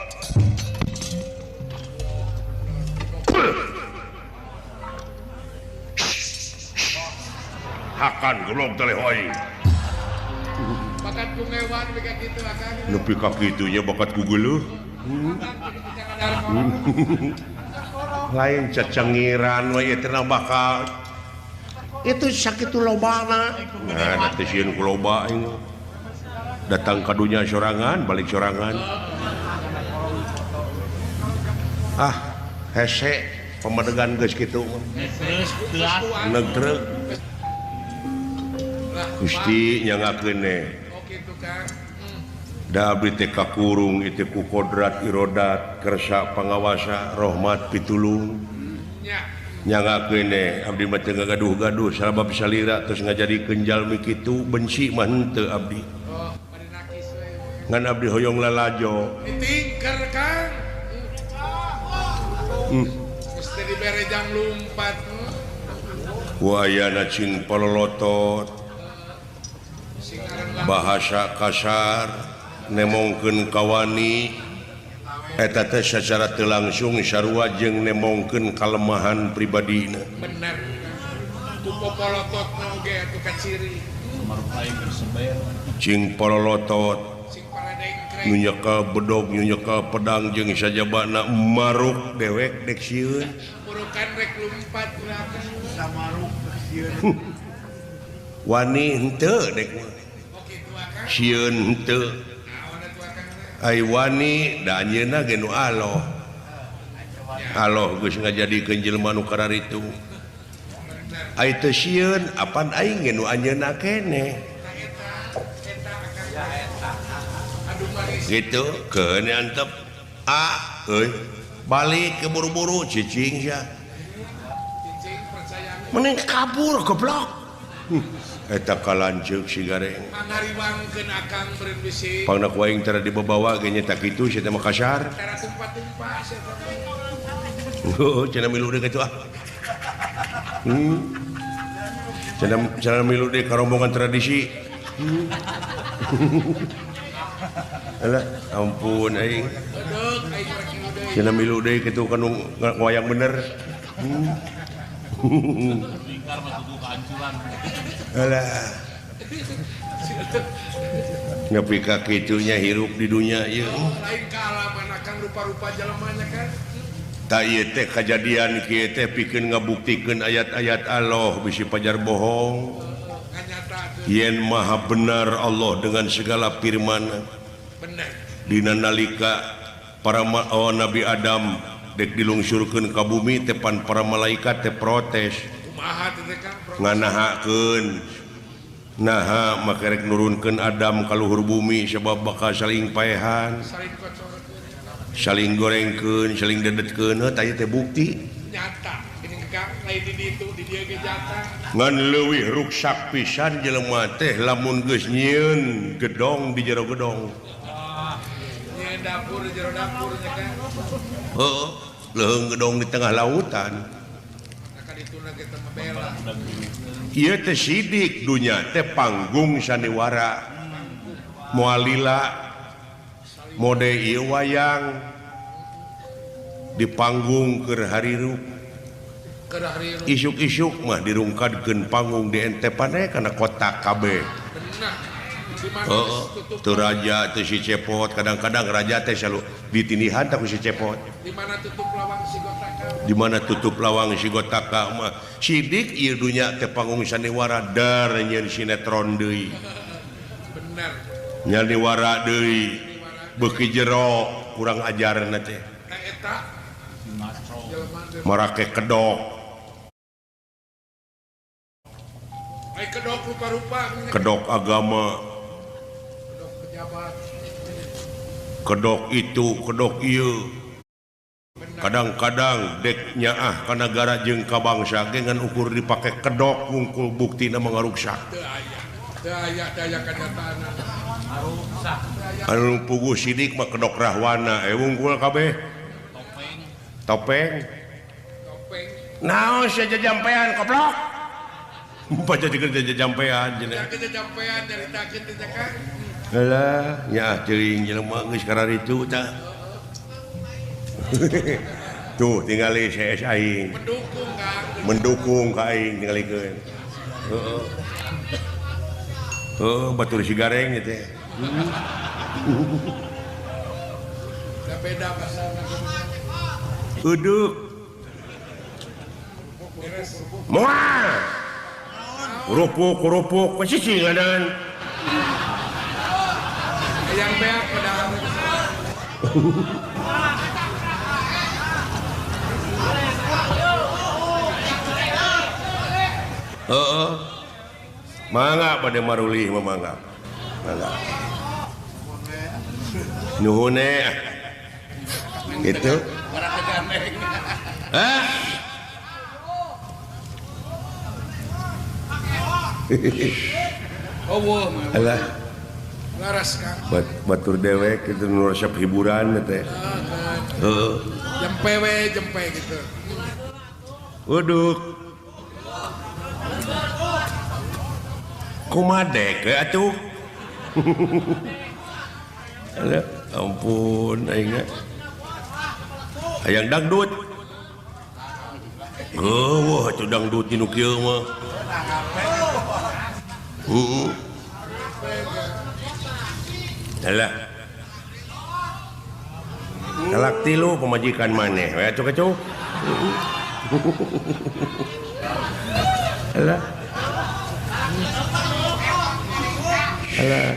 Hakan goblok teh hoi. Bakat ku ngewan nepi ka kitu akan. Nepi ka kitu nya bakat ku geuleuh. Lain cecengiran we ieu teh bakal. Itu sakitu lobana. Nah, da teh sieun ku loba aing. Datang ka dunya sorangan, balik sorangan. Ah, hese pamadegan geus kitu mah. Negtrek. Gusti nyangakeun ne. Da abdi teh kakurung itu ku kodrat irodat kersa pangawasa rahmat pitulung. Nyangakeun ne abdi mah teu ngagaduh-gaduh sabab salira terus ngajadikeun jalmi kitu benci mah henteu abdi. Ngan abdi hoyong lalajo. Ditingker Kang. Geus teu dibere jang lumpat. Wayana cing palolotot. Bahasa kasar nemongkeun kawani eta teh sacara teu langsung sarua jeung nemongkeun kalemahan pribadina. Bener. Ku popolototna oge atuh kaciri. Cing pololotot nu nyekel bedog nu nyekel pedang jeung sajabana maruk dewek dek sieun. Murukan rek lumpat urang samaruk sieun. Wani henteu dek mah. Sieun henteu. Ai wani da anjeunna ge nu aloh. Aloh geus ngajadikeun jelema nu kararitu. Ai teu sieun apan aing ge nu anjeunna keneh. Gitu keun antep. Ah euy balik ke buru-buru cicing sia. Mending kabur goblok. Eta kalanceuk si gareng. Mangariwangkeun akang beureun bisi. Pangna ku aing tara dibabawa ge nya tak kitu sia teh mah kasar. Tara tumpah-tumpah sia teh. Heuh, cenah milu deui kitu ah. Cenah milu deui ka rombongan tradisi. Alah, ampun aing. Cenah milu deui kitu ka nu wayang bener. Alah. Nepi ka kitunya hirup di dunia ieu. Lain kaalaman akang rupa-rupa jalemanya kan. Ta ieu teh kajadian kieu teh pikeun ngabuktikeun ayat-ayat Allah bisi pajar bohong. Yen maha benar Allah dengan segala firman. Benar. Dina nalika para Nabi Adam dek dilungsurkeun ka bumi teh pan para malaikat teh protes. Kumaha teh Kang? Nganahakeun. Naha make rek nurunkeun Adam ka luhur bumi sebab bakal saling paehan. Saling gorengkeun, saling dedetkeun, heuh tah ieu teh bukti. Nyata. Ini Kang lain di ditu di dieu ge nyata. Ngan leuwih ruksak pisan jelema teh lamun geus nyieun gedong di jero gedong. Nyieun dapur di jero dapur nya Kang. Heuh, leuheung gedong di tengah lautan. Ieu teh sidik dunya teh panggung sandiwara. Moal lila mode ieu wayang di panggung keur harirup. Isuk-isuk mah dirungkadkeun panggung di entepan we kana kotak kabeh. Heeh, teu raja teh si Cepot, kadang-kadang raja teh selalu ditindihan tah ku si Cepot. Di mana tutup lawang si Gotaka? Di mana tutup lawang si Gotaka mah sidik ieu dunya teh panggung sandiwara dar nyieun sinetron deui. Bener. Nyandiwara deui beuki jero kurang ajarna teh. Eta marake kedok. Ai kedok rupa-rupa. Kedok agama. Kedok pejabat. Kedok itu, kedok ieu. Kadang-kadang dek nyaah ka nagara jeung ka bangsa ge ngan ukur dipake kedok wungkul buktina mangaruksak. Teu aya. Teu aya, teu aya kanyataanna. Aruksak. Anu puguh sidik mah kedok rahwana wungkul kabeh. Topeng. Topeng. Topeng. Naon sia jajampean goblok? Baca jeung jajampean cenah. Jajampean nyaritakeun teh Kang. Alah, nyaah teuing jelema geus kararitu tah. Tuh tingali CS aing. Mendukung Kang. Mendukung ka aing tingalikeun. Heeh. Heuh, batur si gareng ieu teh. Da beda pasarna. Uduk. Moal. Kerupuk-kerupuk cicing adan. Yang beak padahal. Heeh. Mangga bade marulih mah mangga. Mangga. Nuhun eh. Gitu. Hah? Oh, alah. Laras Kang. Batur dewek itu nu resep hiburan teh. Heeh. Jempe we, jempe gitu. Waduh. Kumadek we atuh. Alah, ampun aing. Hayang dangdut. Heuh, atuh dangdut nu kieu mah. Heeh. Alah. Talak tilu pamajikan maneh we atuh kecuh. Alah. Alah.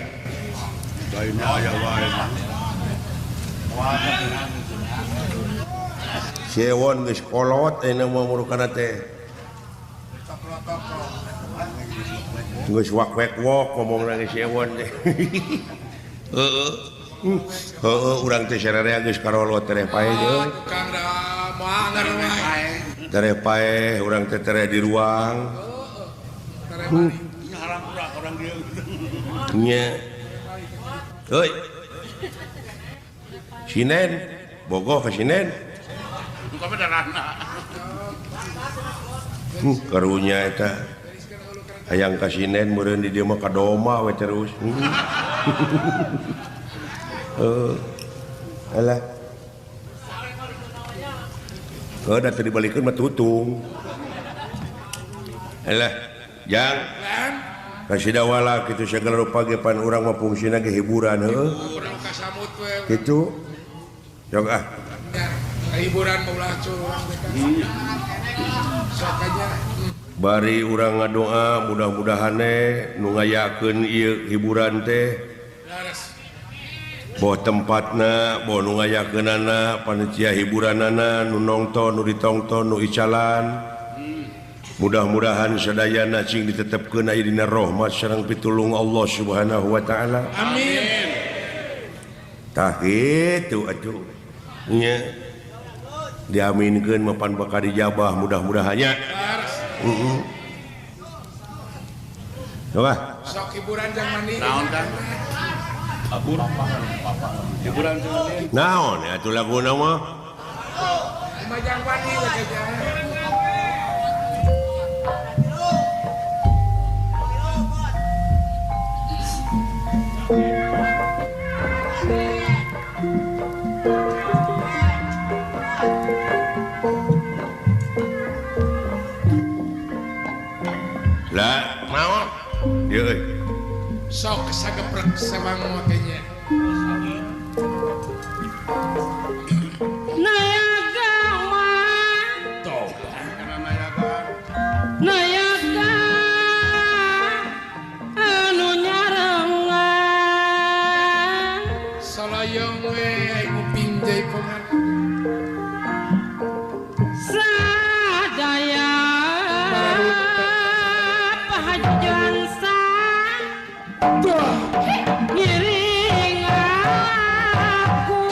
Sewon geus kolot ayeuna mah murukana teh. Geus wak-wek wok ngomongna geus sewon teh. Heeh. Heeh urang teh sararea geus karolot tereh paeh euy. Tukang da moal wae. Tereh paeh urang teh tereh di ruang. Tereh balik. Haram urang dieu. Nya. Heuy. Sinen, bogoh ka sinen. Karunya eta hayang kasinen meureun di dieu mah kadoma we terus. Heuh. Alah. Heuh da teu dibalikeun mah tutung. Alah, jang. Kasidawala kitu sagala rupa ge pan urang mah fungsina ge hiburan heuh. Urang kasamut we. Kitu. Jog ah. Hiburan maulah curang bari urang ngadoa mudah-mudahan nu ngayakeun ieu hiburan teh boh tempatna boh nu ngayakeunana panitia hiburanana nu nongton nu ditongton nu icalan mudah-mudahan sadayana cing ditetepkeun aya dina rahmat sareng pitulung Allah Subhanahu wa taala. Amin. Tah kitu atuh nya diaminkeun mapan bakal dijabah mudah-mudahannya. Heeh. Coba. Sok hiburan jang mandi. Naon kan? Abur. Hiburan jang mandi. Naon atuh laguna mah? Jang mandi we lah naon ieu euy sok sageprek sewang makanya nayaga mah nayaga anu nyarengan salayong we nguping jaipongan sadaya pahajansa ngiring aku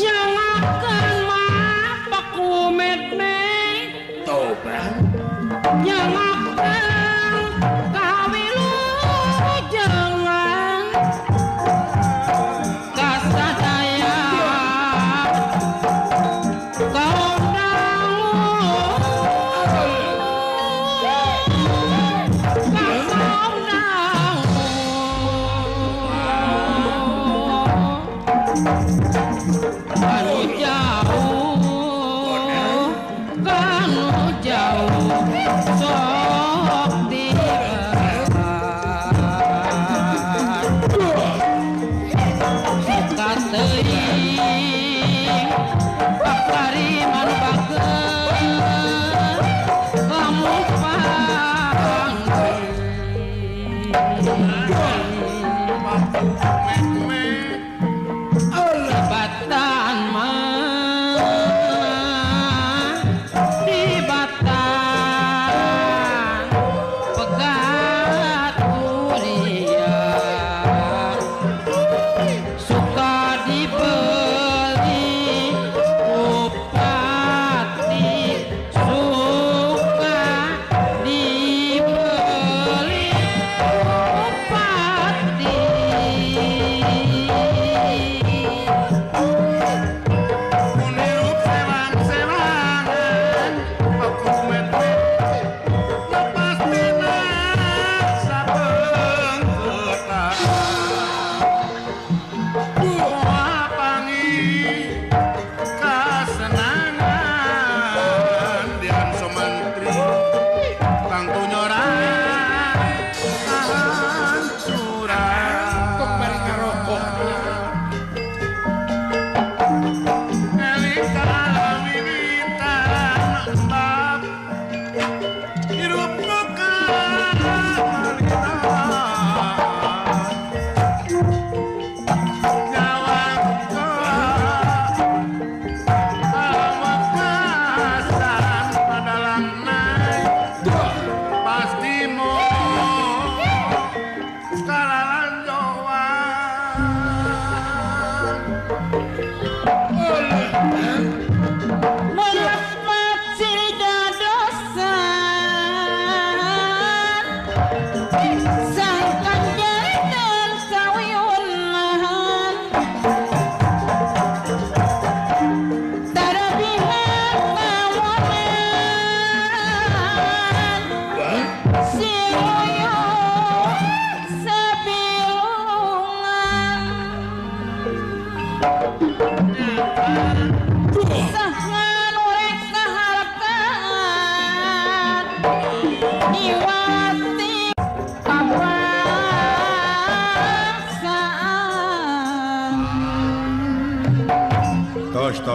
nyangakeun mah pakumet-met nyangakeun kawilujengan kasadaya kaum dangu kaum dangu anu jauh kanu jauh sok diberat kateuing pakariman bager kamu panggil batan mah di batan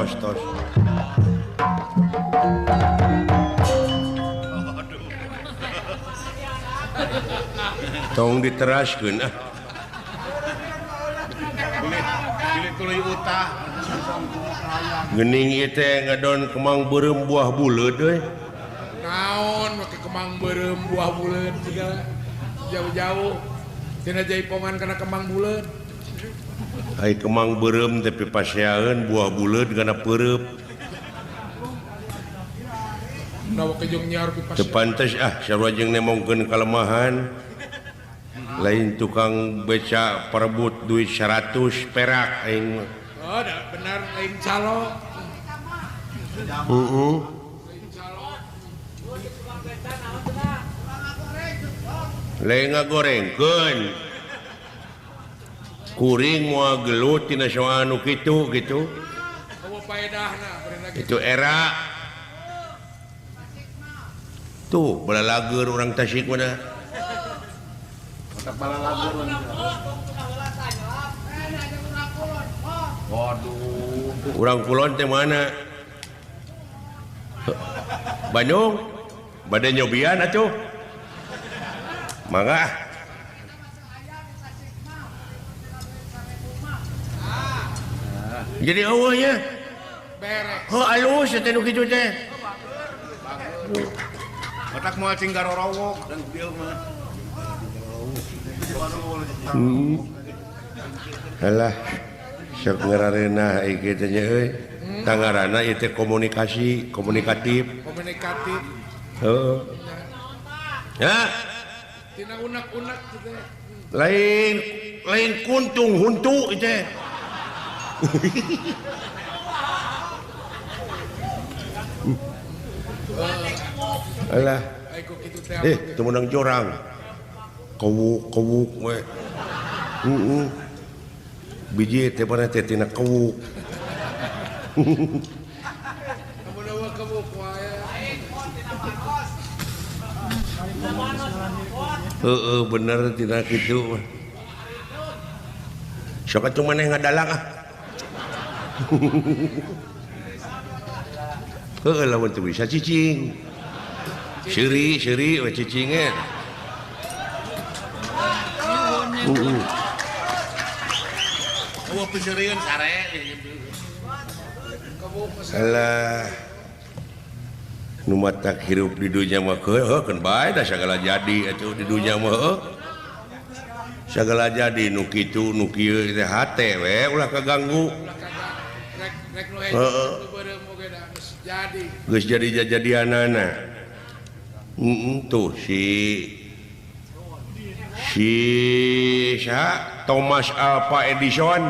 tos tos. Tong diteraskeun ah. Gening ieu teh ngadon kemang beureum buah buleud euy. Naon make kemang beureum buah buleud segala jauh-jauh tina jaipongan kana kemang buleud. Ai kemang beureum teh pipaseaeun buah buleud kana peureub. Teu pantes ah sarua jeung nemongkeun kalemahan. Lain tukang beca perebut duit 100 perak aing. Oh, benar lain calo. Heeh. Lain ngagorengkeun. Kuring moal gelut tina soal nu kitu gitu. Itu era. Tuh balalager urang Tasik mah. Waduh. Urang kulon teh mana? Bandung. Bade nyobian atuh. Mangga. Jadi eueuh nya. Beres. Heuh alus teh nu kitu teh. Otak moal cing garorowok dan dieu mah. Alah, sok ngarareunah ieu teh nya euy. Tangarana ieu teh komunikasi, komunikatif. Komunikatif. Heeh. Ya. Tina unek-unek teh. Lain lain kuntung huntu ieu teh. Alah. Teu meunang jorang. Kewuk-kewuk we. Heeh. Biji teh mana teh tina kewuk. Heeh, bener tina kitu. Sok atuh maneh ngadalang ah. Heeh, lamun teu bisa cicing. Seuri, seuri we cicing ge. Alah nu matak hirup di dunya mah heuh keun bae da sagala jadi atuh di dunya mah heuh. Sagala jadi nu kitu nu kieu teh hate we ulah kaganggu. Heeh. Geus jadi jadianana. Heeh tuh si saha Thomas Alva Edison.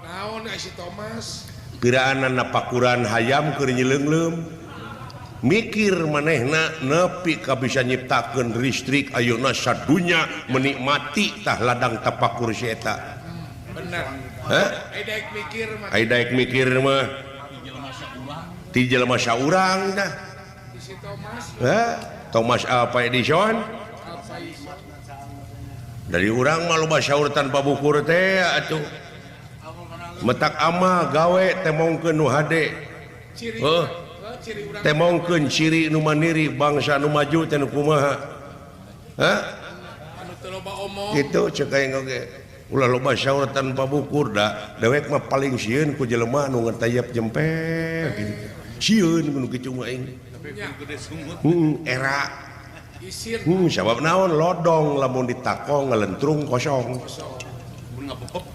Naon si Thomas? Piraanna napakuran hayam keur nyeleungleum. Mikir manehna nepi ka bisa nyiptakeun listrik ayeuna sadunya menikmati tah ladang tapakur si eta. Bener. Hah? Ai daek mikir mah. Ai daek mikir mah. Ti jelema saurang tah. Si Thomas. Hah? Thomas Alva Edison. Dari urang mah loba saur tanpa bukur teh atuh. Metak ama gawe temongkeun nu hade. Heuh. Temongkeun ciri nu mandiri bangsa nu maju teh nu kumaha. Hah? Anu teu loba omong. Kitu ceuk aing oge. Ulah loba saur tanpa bukur da dewek mah paling sieun ku jelema nu ngetayap jempe kitu. Sieun ku nu kitu mah aing. Era. Sabab naon lodong lamun ditakong ngalentrung kosong.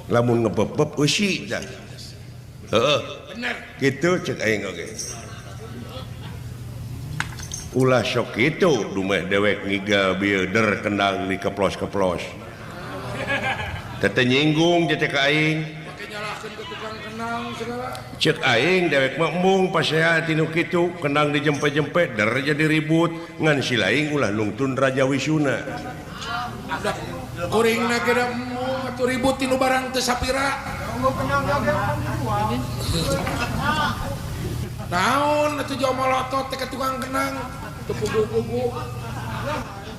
Lamun ngebebeb eusi tah. Heeh. Bener. Kitu ceuk aing oge. Ulah sok kitu dumeh dewek ngigal bieu der kendang di keplos-keplos. Teu nyinggung teh ka aing. Make nyalahkeun ke tukang kendang segala. Ceuk aing dewek mah embung pasea tinu kitu kendang dijempe-jempe der jadi ribut ngan si laing ulah nungtun Raja Wisuna. Kuringna ge da embung atuh ribut tinu barang teu sapira. Naon atuh jauh molotot teh ka tukang kendang teu pugu-pugu.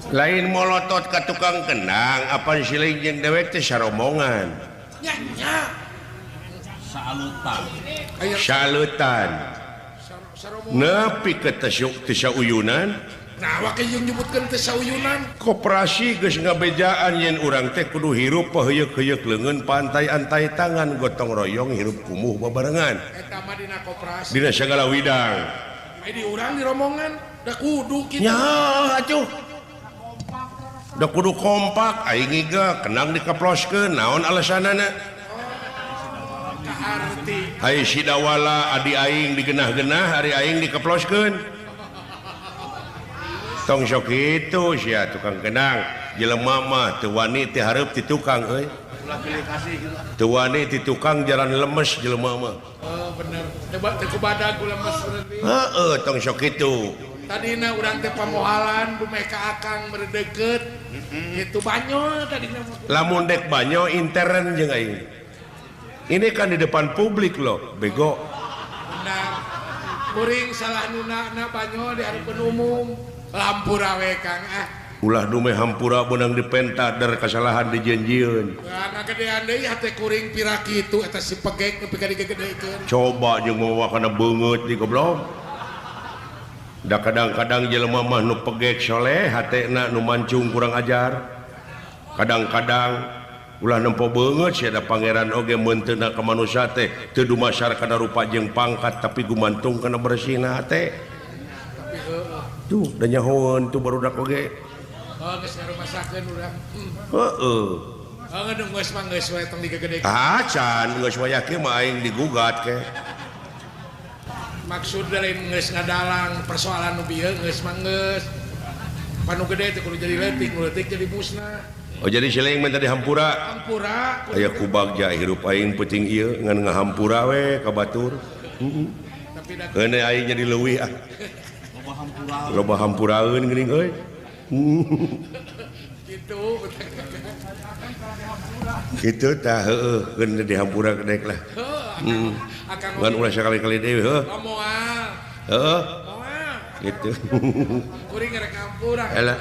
Lain molotot ka tukang kendang apan si laing jeung dewek teh saromongan. Nya nya. Salutan. Salutan. Nepi ke teu sauyunan. Nah, wake jeung nyebutkeun teu sauyunan. Koperasi geus ngabejaan yen urang teh kudu hirup paheuyeuk-heuyeuk leungeun pantai-antai tangan gotong royong hirup kumuh babarengan. Eta mah dina koperasi. Dina sagala widang. Ai di urang di rombongan da kudu kitu. Nya atuh. Da kudu kompak aing iga kenang dikeploskeun naon alasanana? Oh, kaharti. Hai sidawala adi aing digenah-genah ari aing dikeploskeun. Tong sok kitu sia tukang kenang jelema mah teu wani ti hareup ti tukang euy. Ulah pilih kasih gitu. Teu wani ti tukang jalan lemes jelema mah. Oh bener. Teu kubadag lemes berarti. Heeh tong sok kitu. Tadina urang teh pamohalan dumeh ka akang berdeket. Itu banyo tadina. Lamun dek banyo intern jeung aing. Ini kan di depan publik loh, bego. Benar. Kuring salah nunana banyo di hareupeun umum. Hampura we Kang ah. Ulah dumeh hampura beunang dipenta der kasalahan dijanjieun. Wah, ngagedean deui hate kuring pira kitu eta si pegek nepi ka digegedekeun. Coba jeung mawa kana beungeut di goblok. Da kadang-kadang jelema mah nu pegek soleh hatena nu mancung kurang ajar. Kadang-kadang ulah nempo beungeut sia da pangeran oge meunteuna ka manusia teh teu dumasar kana rupa jeung pangkat tapi gumantung kana bersihna hate. Tuh da nyahoeun tuh barudak oge. Oh geus ngarumasakeun urang. Heeh. Oh geus mah geus we tong digegedekeun. Ah can geus wayah kieu mah aing digugat ke. Maksud dari geus ngadalang persoalan nu bieu geus mah geus. Panu gede teh kudu jadi leutik, nu leutik jadi musnah. Oh jadi siling mah tadi hampura. Hampura. Aya ku bagja hirup aing peuting ieu ngan ngahampura we ka batur. Heeh. Tapi da keun aing jadi leuwih ah. Loba hampura. Loba hampuraeun geuning euy. Gitu. Kitu tah heueuh keun dihampura dek lah. Heeh. Ngan ulah sakali-kali deui heuh. Moal. Heeh. Moal. Gitu. Kuring rek hampura. Elah.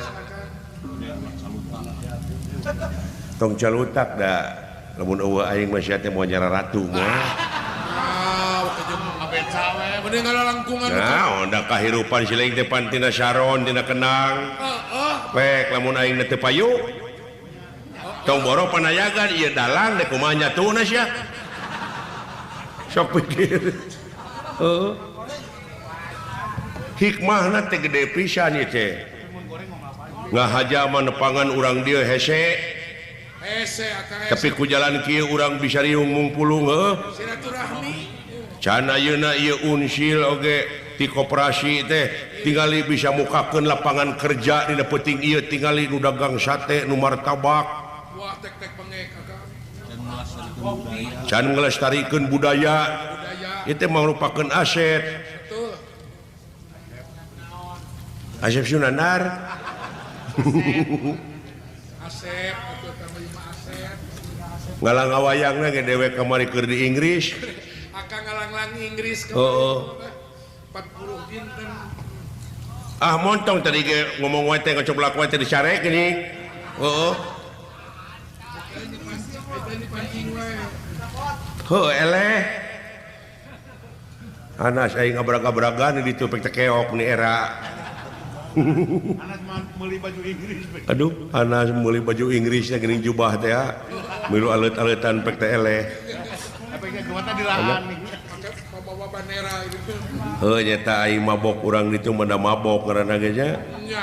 Tong calutak da lamun eueuh aing mah sia teh moal nyara ratu moal. Ah, kabeca we. Mending ngalalangkungan. Nah, da kahirupan siling teh pan tina saron tina kenang. Heeh. Pek lamun aing teu payu. Tong boro panayagan ieu dalang dek kumaha nyatuna sia. Sok pikir. Heeh. Hikmahna teh gede pisan ieu teh. Ngahaja mah nepangan urang dieu hese. Hese akang hese. Tapi ku jalan kieu urang bisa riung mungpulung heuh. Silaturahmi. Can ayeuna ieu unsil oge ti koperasi teh tingali bisa mukakeun lapangan kerja dina peuting ieu tingali nu dagang sate nu martabak. Wah tek-tek bengek akang. Can ngelestarikeun budaya. Ieu teh mangrupakeun aset. Betul. Asep Sunandar. Asep atuh tambah Asep. Ngalang ngawayangna ge dewek kamari keur di Inggris. Akang ngalanglang Inggris heeh. 40 dinten. Ah montong tadi ge ngomong wae teh ngacoblak wae teh disarek geuning. Heeh. Heuh eleh. Anas aing ngabrag-abragan di ditu pek teh keok ni era. Anas meuli baju Inggris. Aduh, Anas meuli baju Inggris teh geuning jubah teh ya. Milu alet-aletan pek teh eleh. Heuh nyata aing mabok urang ditu mah da mabok ngaranna ge nya. Nya.